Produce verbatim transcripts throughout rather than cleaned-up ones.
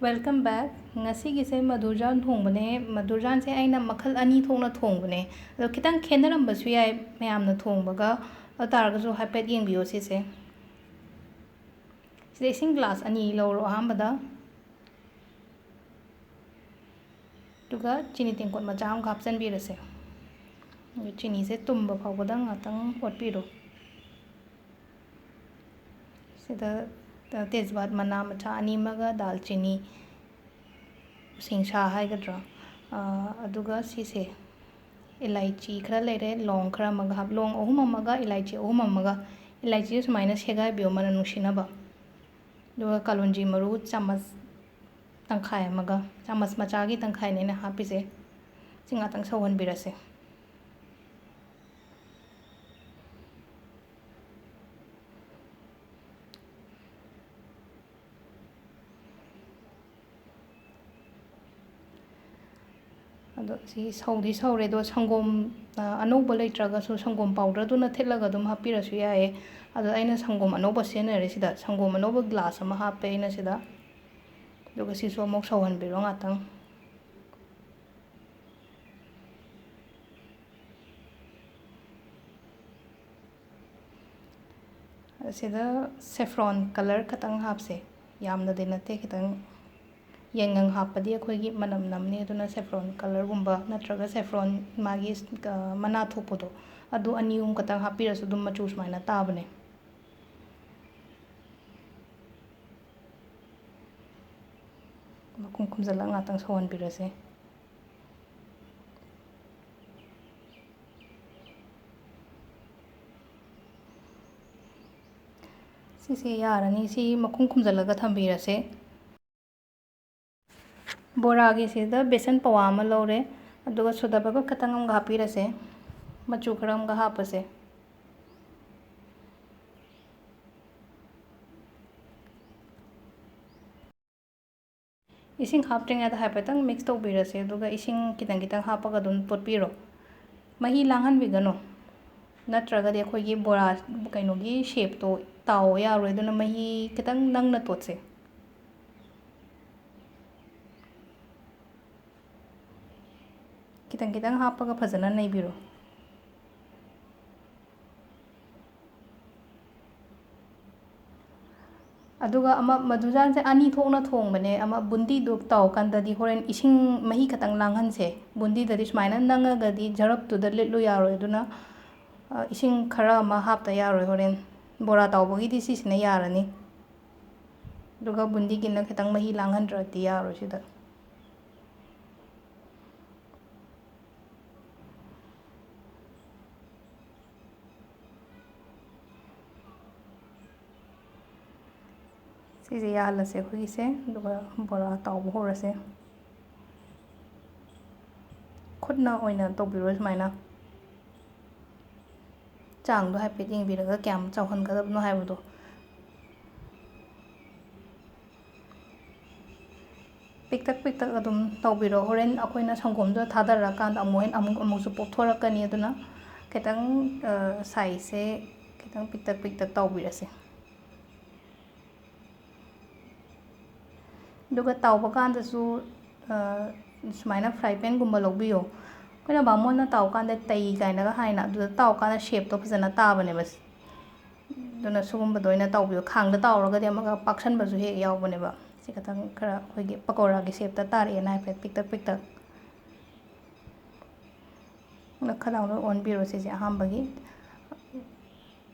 Welcome back. ꯉꯁꯤꯒꯤꯁꯦ ꯃꯗꯨꯔꯖꯥꯟ ꯊꯣꯡꯕꯅꯦ꯫ ꯃꯗꯨꯔꯖꯥꯟꯁꯦ ꯑꯩꯅ ꯃꯈꯜ ꯑꯅꯤ ꯊꯣꯛꯅ ꯊꯣꯡꯕꯅꯦ꯫ ꯑꯗꯣ ꯈꯤꯇꯪ ꯈꯦꯠꯅꯔꯝꯕꯁꯨ ꯌꯥꯏ ꯃꯌꯥꯝꯅ ꯊꯣꯡꯕꯒ꯫ ꯑꯗꯨ ꯇꯥꯔꯒꯁꯨ ꯍꯥꯏꯐꯦꯠ ꯌꯦꯡꯕꯤꯌꯣ ꯁꯤꯁꯦ꯫ ꯁꯤꯗ ꯏꯁꯤꯡ glass ꯑꯅꯤ ꯂꯧꯔꯣ ꯑꯍꯥꯟꯕꯗ꯫ ꯑꯗꯨꯒ ꯆꯤꯅꯤ ꯇꯦꯡꯀꯣꯠ ꯃꯆꯥ ꯑꯃꯒ ꯍꯥꯞꯆꯤꯟꯕꯤꯔꯁꯦ꯫ ꯑꯗꯨ ꯆꯤꯅꯤꯁꯦ ꯇꯨꯝꯕ ꯐꯥꯎꯕꯗ ꯉꯥꯛꯇꯪ ꯑꯣꯠꯄꯤꯔꯣ꯫ ꯁꯤꯗ ꯇꯦꯖꯄꯥꯠ ꯃꯅꯥ ꯃꯆꯥ ꯑꯅꯤ ꯑꯃꯒ, ꯗꯥꯜꯆꯤꯅꯤ, ꯎꯁꯤꯡꯁꯥ ꯍꯥꯏꯒꯗ꯭ꯔꯥ, ꯑꯥ, ꯑꯗꯨꯒ ꯁꯤꯁꯦ ꯏꯂꯥꯏꯆꯤ ꯈꯔ ꯂꯩꯔꯦ, ꯂꯣꯡ ꯈꯔ ꯑꯃꯒ ꯍꯥꯞ-, ꯂꯣꯡ ꯑꯍꯨꯝ ꯑꯃꯒ, ꯏꯂꯥꯏꯆꯤ ꯑꯍꯨꯝ ꯑꯃꯒ, ꯏꯂꯥꯏꯆꯤꯁꯦ ꯁꯨꯃꯥꯏꯅ ꯁꯦꯒꯥꯏꯕꯤꯌꯣ ꯃꯅꯝ ꯅꯨꯡꯁꯤꯅꯕ꯫ ꯑꯗꯨꯒ ꯀꯥꯂꯣꯟꯖꯤ ꯃꯔꯨ ꯆꯥꯃꯁ ꯇꯪꯈꯥꯏ ꯑꯃꯒ, ꯆꯥꯃꯁ ꯃꯆꯥꯒꯤ ꯇꯪꯈꯥꯏꯅꯦ ꯑꯩꯅ ꯍꯥꯞꯄꯤꯁꯦ꯫ ꯁꯤ ꯉꯥꯛꯇꯪ ꯁꯧꯍꯟꯕꯤꯔꯁꯦ꯫ ꯑꯗꯣ ꯁꯤ ꯁꯧꯗꯤ ꯁꯧꯔꯦ꯫ ꯑꯗꯣ ꯁꯪꯒꯣꯝ, ꯑ, ꯑꯅꯧꯕ ꯂꯩꯇ꯭ꯔꯒꯁꯨ ꯁꯪꯒꯣꯝ powderꯗꯨꯅ ꯊꯤꯠꯂꯒ ꯑꯗꯨꯝ ꯍꯥꯞꯄꯤꯔꯁꯨ ꯌꯥꯏꯌꯦ꯫ ꯑꯗꯣ ꯑꯩꯅ ꯁꯪꯒꯣꯝ ꯑꯅꯧꯕ ꯁꯤꯖꯤꯟꯅꯔꯦ ꯁꯤꯗ꯫ ꯁꯪꯒꯣꯝ ꯑꯅꯧꯕ glass ꯑꯃ ꯍꯥꯞꯄꯦ ꯑꯩꯅ ꯁꯤꯗ꯫ ꯑꯗꯨꯒ ꯁꯤꯁꯨ ꯑꯃꯨꯛ ꯁꯧꯍꯟꯕꯤꯔꯣ ꯉꯥꯛꯇꯪ꯫ ꯑꯁꯤꯗ saffron colour ꯈꯇꯪ ꯍꯥꯞꯁꯦ, ꯌꯥꯝꯅꯗꯤ ꯅꯠꯇꯦ, ꯈꯤꯇꯪ ꯌꯥꯏꯉꯪ ꯍꯥꯞꯄꯗꯤ ꯑꯩꯈꯣꯏꯒꯤ ꯃꯅꯝ ꯅꯝꯅꯤ, ꯑꯗꯨꯅ saffron colourꯒꯨꯝꯕ ꯅꯠꯇ꯭ꯔꯒ saffron ꯃꯥꯒꯤ, ꯑ, ꯃꯅꯥ ꯊꯣꯛꯄꯗꯣ, ꯑꯗꯨ ꯑꯅꯤ ꯑꯍꯨꯝ ꯈꯛꯇꯪ ꯍꯥꯞꯄꯤꯔꯁꯨ ꯑꯗꯨꯝ ꯃꯆꯨ ꯁꯨꯃꯥꯏꯅ ꯇꯥꯕꯅꯦ꯫ ꯃꯈꯨꯝ ꯈꯨꯝꯖꯤꯜꯂꯒ ꯉꯥꯛꯇꯪ ꯁꯧꯍꯟꯕꯤꯔꯁꯦ꯫ ꯁꯤꯁꯦ ꯌꯥꯔꯅꯤ, ꯁꯤ ꯃꯈꯨꯝ ꯈꯨꯝꯖꯤꯜꯂꯒ ꯊꯝꯕꯤꯔꯁꯦ꯫ ꯕꯣꯔꯥꯒꯤꯁꯤꯗ ꯕꯦꯁꯟ ꯄꯋꯥ ꯑꯃ ꯂꯧꯔꯦ, ꯑꯗꯨꯒ soda baker ꯈꯇꯪ ꯑꯃꯒ ꯍꯥꯞꯄꯤꯔꯁꯦ, ꯃꯆꯨ ꯈꯔ ꯑꯃꯒ ꯍꯥꯞꯄꯁꯦ꯫ ꯏꯁꯤꯡ ꯍꯥꯞꯇ꯭ꯔꯤꯉꯩꯗ ꯍꯥꯏꯐꯦꯠꯇꯪ mix ꯇꯧꯕꯤꯔꯁꯦ, ꯑꯗꯨꯒ ꯏꯁꯤꯡ ꯈꯤꯇꯪ ꯈꯤꯇꯪ ꯍꯥꯞꯄꯒ ꯑꯗꯨꯝ ꯇꯣꯠꯄꯤꯔꯣ꯫ ꯃꯍꯤ ꯂꯥꯡꯍꯟꯕꯤꯒꯅꯨ, ꯅꯠꯇ꯭ꯔꯒꯗꯤ ꯑꯩꯈꯣꯏꯒꯤ ꯕꯣꯔꯥ, ꯀꯩꯅꯣꯒꯤ shapeꯇꯣ ꯇꯥꯎ ꯌꯥꯔꯣꯏ, ꯑꯗꯨꯅ ꯃꯍꯤ ꯈꯤꯇꯪ ꯅꯪꯅ ꯇꯣꯠꯁꯦ꯫ ꯈꯤꯇꯪ ꯈꯤꯇꯪ ꯍꯥꯞꯄꯒ ꯐꯖꯅ ꯅꯩꯕꯤꯔꯣ꯫ ꯑꯗꯨꯒ ꯑꯃ ꯃꯗꯨꯖꯥꯟꯁꯦ ꯑꯅꯤ ꯊꯣꯛꯅ ꯊꯣꯡꯕꯅꯦ꯫ ꯑꯃ ꯕꯨꯟꯗꯤꯗꯣ ꯇꯥꯎꯀꯥꯟꯗꯗꯤ ꯍꯣꯔꯦꯟ ꯏꯁꯤꯡ ꯃꯍꯤ ꯈꯛꯇꯪ ꯂꯥꯡꯍꯟꯁꯦ꯫ ꯕꯨꯟꯗꯤꯗꯗꯤ ꯁꯨꯃꯥꯏꯅ ꯅꯪꯉꯒꯗꯤ ꯖꯔꯞꯇꯨꯗ ꯂꯤꯠꯂꯨ ꯌꯥꯔꯣꯏ꯫ ꯑꯗꯨꯅ, ꯑ, ꯏꯁꯤꯡ ꯈꯔ ꯑꯃ ꯍꯥꯞꯇ ꯌꯥꯔꯣꯏ ꯍꯣꯔꯦꯟ꯫ ꯕꯣꯔꯥ ꯇꯥꯎꯕꯒꯤꯗꯤ ꯁꯤꯁꯤꯅ ꯌꯥꯔꯅꯤ꯫ ꯑꯗꯨꯒ ꯕꯨꯟꯗꯤꯒꯤꯅ ꯈꯤꯇꯪ ꯃꯍꯤ ꯂꯥꯡꯍꯟꯗ꯭ꯔꯗꯤ ꯌꯥꯔꯣꯏ ꯁꯤꯗ꯫ ꯁꯤꯁꯦ ꯌꯥꯍꯜꯂꯁꯦ ꯑꯩꯈꯣꯏꯒꯤꯁꯦ, ꯑꯗꯨꯒ ꯕꯣꯔꯥ ꯇꯥꯎꯕ ꯍꯧꯔꯁꯦ꯫ ꯈꯨꯠꯅ ꯑꯣꯏꯅ ꯇꯧꯕꯤꯔꯣ ꯁꯨꯃꯥꯏꯅ꯫ ꯆꯥꯡꯗꯣ ꯍꯥꯏꯐꯦꯠ ꯌꯦꯡꯕꯤꯔꯒ ꯀꯌꯥꯝ ꯆꯥꯎꯍꯟꯒꯗꯕꯅꯣ ꯍꯥꯏꯕꯗꯣ꯫ ꯄꯤꯛꯇꯛ ꯄꯤꯛꯇꯛ ꯑꯗꯨꯝ ꯇꯧꯕꯤꯔꯣ꯫ ꯍꯣꯔꯦꯟ ꯑꯩꯈꯣꯏꯅ ꯁꯪꯒꯣꯝꯗꯣ ꯊꯥꯗꯔꯀꯥꯟꯗ ꯑꯃꯨꯛ ꯍꯦꯟꯅ ꯑꯃꯨꯛ, ꯑꯃꯨꯛꯁꯨ ꯄꯣꯞꯊꯣꯔꯛꯀꯅꯤ꯫ ꯑꯗꯨꯅ ꯈꯤꯇꯪ, ꯑ, ꯁꯥꯏꯖꯁꯦ ꯈꯤꯇꯪ ꯄꯤꯛꯇꯛ ꯄꯤꯛꯇꯛ ꯇꯧꯕꯤꯔꯁꯦ꯫ ꯑꯗꯨꯒ ꯇꯥꯎꯕ ꯀꯥꯟꯗꯁꯨ, ꯑ, ꯁꯨꯃꯥꯏꯅ fry pan ꯒꯨꯝꯕ ꯂꯧꯕꯤꯌꯣ꯫ ꯑꯩꯈꯣꯏꯅ ꯕꯥꯃꯣꯟꯅ ꯇꯥꯎꯀꯥꯟꯗ ꯇꯩ ꯀꯥꯏꯅꯒ ꯍꯥꯏꯅ, ꯑꯗꯨꯗ ꯇꯥꯎꯀꯥꯟꯗ shape ꯇꯣ ꯐꯖꯅ ꯇꯥꯕꯅꯦꯕ꯫ ꯑꯗꯨꯅ ꯁꯤꯒꯨꯝꯕꯗ ꯑꯣꯏꯅ ꯇꯧꯕꯤꯌꯨ꯫ ꯈꯥꯡꯗ ꯇꯥꯎꯔꯒꯗꯤ ꯑꯃꯒ ꯄꯥꯛꯁꯟꯕꯁꯨ ꯍꯦꯛ ꯌꯥꯎꯕꯅꯦꯕ꯫ ꯁꯤ ꯈꯤꯇꯪ ꯈꯔ ꯑꯩꯈꯣꯏꯒꯤ ꯄꯀꯧꯔꯥꯒꯤ shape ꯇ ꯇꯥꯔꯛꯑꯦꯅ ꯍꯥꯏꯐꯦꯠ ꯄꯤꯛꯇꯛ ꯄꯤꯛꯇꯛ꯫ ꯑꯗꯨꯅ ꯈꯔ ꯂꯥꯎꯅ ꯑꯣꯟꯕꯤꯔꯣ ꯁꯤꯁꯦ ꯑꯍꯥꯟꯕꯒꯤ꯫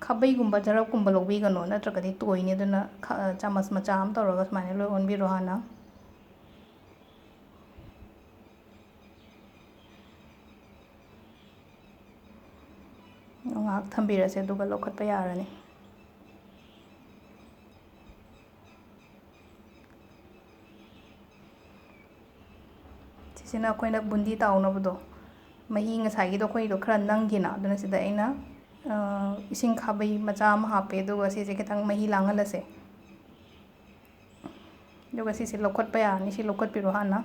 ꯈꯥꯕꯩꯒꯨꯝꯕ ꯖꯔꯞꯀꯨꯝꯕ ꯂꯧꯕꯤꯒꯅꯣ, ꯅꯠꯇ꯭ꯔꯒꯗꯤ ꯇꯣꯏꯅꯤ꯫ ꯑꯗꯨꯅ ꯈ-, ꯆꯥꯃꯁ ꯃꯆꯥ ꯑꯃ ꯇꯧꯔꯒ ꯁꯨꯃꯥꯏꯅ ꯂꯣꯏ ꯑꯣꯟꯕꯤꯔꯣ ꯍꯥꯟꯅ꯫ ꯉꯥꯏꯍꯥꯛ ꯊꯝꯕꯤꯔꯁꯦ, ꯑꯗꯨꯒ ꯂꯧꯈꯠꯄ ꯌꯥꯔꯅꯤ꯫ ꯁꯤꯁꯤꯅ ꯑꯩꯈꯣꯏꯅ ꯕꯨꯟꯗꯤ ꯇꯥꯎꯅꯕꯗꯣ, ꯃꯍꯤ ꯉꯁꯥꯏꯒꯤꯗꯣ ꯑꯩꯈꯣꯏꯗꯣ ꯈꯔ ꯅꯪꯈꯤꯅ, ꯑꯗꯨꯅ ꯁꯤꯗ ꯑꯩꯅ, ꯑ, ꯏꯁꯤꯡ ꯈꯥꯕꯩ ꯃꯆꯥ ꯑꯃ ꯍꯥꯞꯄꯦ, ꯑꯗꯨꯒ ꯁꯤꯁꯦ ꯈꯤꯇꯪ ꯃꯍꯤ ꯂꯥꯡꯍꯜꯂꯁꯦ꯫ ꯑꯗꯨꯒ ꯁꯤꯁꯦ ꯂꯧꯈꯠꯄ ꯌꯥꯔꯅꯤ꯫ ꯁꯤ ꯂꯧꯈꯠꯄꯤꯔꯣ ꯍꯥꯟꯅ꯫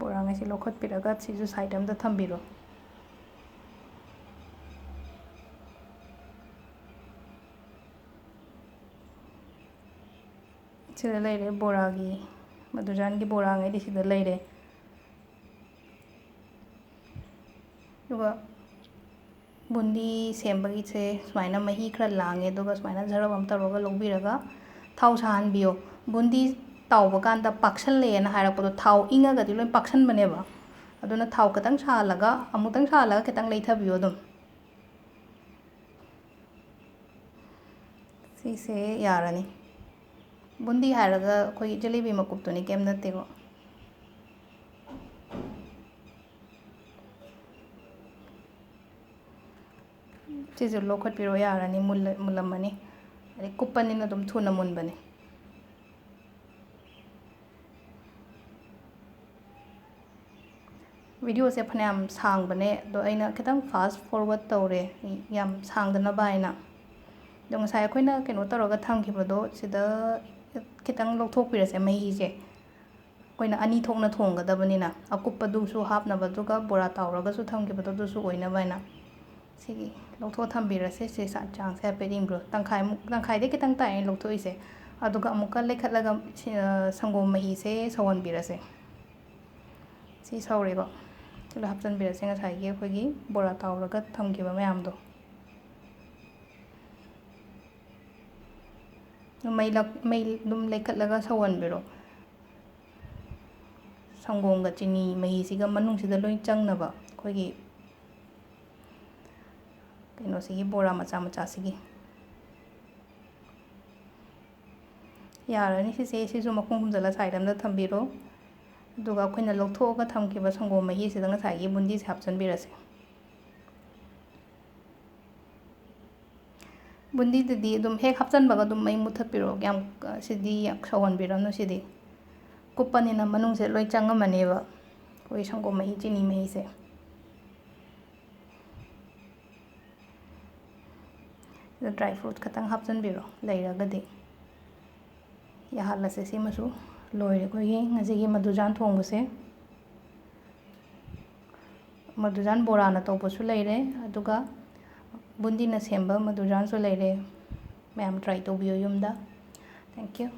ꯕꯣꯔꯥꯉꯩꯁꯦ ꯂꯧꯈꯠꯄꯤꯔꯒ ꯁꯤꯁꯨ side ꯑꯝꯗ ꯊꯝꯕꯤꯔꯣ꯫ ꯁꯤꯗ ꯂꯩꯔꯦ ꯕꯣꯔꯥꯒꯤ, ꯃꯗꯨꯖꯥꯟꯒꯤ ꯕꯣꯔꯥꯉꯩꯗꯤ ꯁꯤꯗ ꯂꯩꯔꯦ꯫ ꯑꯗꯨꯒ ꯕꯨꯟꯗꯤ ꯁꯦꯝꯕꯒꯤꯁꯦ ꯁꯨꯃꯥꯏꯅ ꯃꯍꯤ ꯈꯔ ꯂꯥꯡꯉꯦ, ꯑꯗꯨꯒ ꯁꯨꯃꯥꯏꯅ ꯖꯔꯕ ꯑꯃ ꯇꯧꯔꯒ ꯂꯧꯕꯤꯔꯒ ꯊꯥꯎ ꯁꯥꯍꯟꯕꯤꯌꯣ꯫ ꯕꯨꯟꯗꯤ ꯇꯥꯎꯕ ꯀꯥꯟꯗ ꯄꯥꯛꯁꯜꯂꯛꯑꯦꯅ ꯍꯥꯏꯔꯛꯄꯗꯣ, ꯊꯥꯎ ꯏꯪꯉꯒꯗꯤ ꯂꯣꯏ ꯄꯥꯛꯁꯟꯕꯅꯦꯕ꯫ ꯑꯗꯨꯅ ꯊꯥꯎ ꯈꯤꯇꯪ ꯁꯥꯍꯜꯂꯒ, ꯑꯃꯨꯛꯇꯪ ꯁꯥꯍꯜꯂꯒ ꯈꯤꯇꯪ ꯂꯩꯊꯕꯤꯌꯣ ꯑꯗꯨꯝ꯫ ꯁꯤꯁꯦ ꯌꯥꯔꯅꯤ꯫ ꯕꯨꯟꯗꯤ ꯍꯥꯏꯔꯒ ꯑꯩꯈꯣꯏꯒꯤ ꯖꯤꯂꯤꯕꯤ ꯃꯀꯨꯞꯇꯨꯅꯤ, ꯀꯩꯝ ꯅꯠꯇꯦꯀꯣ꯫ ꯁꯤꯁꯨ ꯂꯧꯈꯠꯄꯤꯔꯣ, ꯌꯥꯔꯅꯤ, ꯃꯨꯜꯂ-, ꯃꯨꯜꯂꯝꯃꯅꯤ꯫ ꯑꯗꯩ ꯀꯨꯞꯄꯅꯤꯅ ꯑꯗꯨꯝ ꯊꯨꯅ ꯃꯨꯟꯕꯅꯦ꯫ Video ꯁꯦ ꯐꯅꯌꯥꯝ ꯁꯥꯡꯕꯅꯦ, ꯑꯗꯣ ꯑꯩꯅ ꯈꯤꯇꯪ fast forward ꯇꯧꯔꯦ, ꯌꯥꯝ ꯁꯥꯡꯗꯅꯕ ꯍꯥꯏꯅ꯫ ꯑꯗꯣ ꯉꯁꯥꯏ ꯑꯩꯈꯣꯏꯅ ꯀꯩꯅꯣ ꯇꯧꯔꯒ ꯊꯝꯈꯤꯕꯗꯣ, ꯁꯤꯗ ꯈꯤꯇꯪ ꯂꯧꯊꯣꯛꯄꯤꯔꯁꯦ ꯃꯍꯤꯁꯦ꯫ ꯑꯩꯈꯣꯏꯅ ꯑꯅꯤ ꯊꯣꯛꯅ ꯊꯣꯡꯒꯗꯕꯅꯤꯅ, ꯑꯀꯨꯞꯄꯗꯨꯁꯨ ꯍꯥꯞꯅꯕ, ꯑꯗꯨꯒ ꯕꯣꯔꯥ ꯇꯥꯎꯔꯒꯁꯨ ꯊꯝꯈꯤꯕꯗꯣ ꯑꯗꯨꯁꯨ ꯑꯣꯏꯅꯕ ꯍꯥꯏꯅ꯫ ꯁꯤꯒꯤ ꯂꯧꯊꯣꯛꯑ ꯊꯝꯕꯤꯔꯁꯦ꯫ ꯁꯤ ꯆꯥ-, ꯆꯥꯡꯁꯦ ꯍꯥꯏꯐꯦꯠ ꯌꯦꯡꯕꯤꯔꯣ꯫ ꯇꯪꯈꯥꯏꯃꯨꯛ, ꯇꯪꯈꯥꯏꯗꯩ ꯈꯤꯇꯪ ꯇꯥꯏ ꯑꯩꯅ ꯂꯧꯊꯣꯛꯏꯁꯦ꯫ ꯑꯗꯨꯒ ꯑꯃꯨꯛꯀ ꯂꯩꯈꯠꯂꯒ ꯁꯤ, ꯑ, ꯁꯪꯒꯣꯝ ꯃꯍꯤꯁꯦ ꯁꯧꯍꯟꯕꯤꯔꯁꯦ꯫ ꯁꯤ ꯁꯧꯔꯦꯀꯣ꯫ ꯁꯤ ꯂꯣꯏ ꯍꯥꯞꯆꯤꯟꯕꯤꯔꯁꯦ, ꯉꯁꯥꯏꯒꯤ ꯑꯩꯈꯣꯏꯒꯤ ꯕꯣꯔꯥ ꯇꯥꯎꯔꯒ ꯊꯝꯈꯤꯕ ꯃꯌꯥꯝꯗꯣ꯫ ꯃꯩ ꯂꯛ-, ꯃꯩ ꯑꯗꯨꯝ ꯂꯩꯈꯠꯂꯒ ꯁꯧꯍꯟꯕꯤꯔꯣ꯫ ꯁꯪꯒꯣꯝꯒ ꯆꯤꯅꯤ ꯃꯍꯤꯁꯤꯒ ꯃꯅꯨꯡꯁꯤꯗ ꯂꯣꯏ ꯆꯪꯅꯕ ꯑꯩꯈꯣꯏꯒꯤ ꯀꯩꯅꯣꯁꯤꯒꯤ ꯕꯣꯔꯥ ꯃꯆꯥ ꯃꯆꯥꯁꯤꯒꯤ꯫ ꯌꯥꯔꯅꯤ ꯁꯤꯁꯦ꯫ ꯁꯤꯁꯨ ꯃꯈꯨꯝ ꯈꯨꯝꯖꯤꯜꯂ side ꯑꯝꯗ ꯊꯝꯕꯤꯔꯣ꯫ ꯑꯗꯨꯒ ꯑꯩꯈꯣꯏꯅ ꯂꯧꯊꯣꯛꯑꯒ ꯊꯝꯈꯤꯕ ꯁꯪꯒꯣꯝ ꯃꯍꯤꯁꯤꯗ ꯉꯁꯥꯏꯒꯤ ꯕꯨꯟꯗꯤꯁꯦ ꯍꯥꯞꯆꯤꯟꯕꯤꯔꯁꯦ꯫ ꯕꯨꯟꯗꯤꯗꯨꯗꯤ ꯑꯗꯨꯝ ꯍꯦꯛ ꯍꯥꯞꯆꯤꯟꯕꯒ ꯑꯗꯨꯝ ꯃꯩ ꯃꯨꯠꯊꯠꯄꯤꯔꯣ꯫ ꯌꯥꯝ, ꯁꯤꯗꯤ ꯌꯥꯝ ꯁꯧꯍꯟꯕꯤꯔꯅꯨ ꯁꯤꯗꯤ꯫ ꯀꯨꯞꯄꯅꯤꯅ ꯃꯅꯨꯡꯁꯦ ꯂꯣꯏ ꯆꯪꯉꯝꯃꯅꯦꯕ ꯑꯩꯈꯣꯏ ꯁꯪꯒꯣꯝ ꯃꯍꯤ, ꯆꯤꯅꯤ ꯃꯍꯤꯁꯦ꯫ ꯁꯤꯗ dry fruit ꯈꯇꯪ ꯍꯥꯞꯆꯤꯟꯕꯤꯔꯣ ꯂꯩꯔꯒꯗꯤ꯫ ꯌꯥꯍꯜꯂꯁꯦ꯫ ꯁꯤꯃꯁꯨ ꯂꯣꯏꯔꯦ ꯑꯩꯈꯣꯏꯒꯤ ꯉꯁꯤꯒꯤ ꯃꯗꯨꯖꯥꯟ ꯊꯣꯡꯕꯁꯦ꯫ ꯃꯗꯨꯖꯥꯟ ꯕꯣꯔꯥꯅ ꯇꯧꯕꯁꯨ ꯂꯩꯔꯦ, ꯑꯗꯨꯒ ꯕꯨꯟꯗꯤꯅ ꯁꯦꯝꯕ ꯃꯗꯨꯖꯥꯟꯁꯨ ꯂꯩꯔꯦ꯫ ꯃꯌꯥꯝ try ꯇꯧꯕꯤꯌꯨ ꯌꯨꯝꯗ꯫ Thank you꯫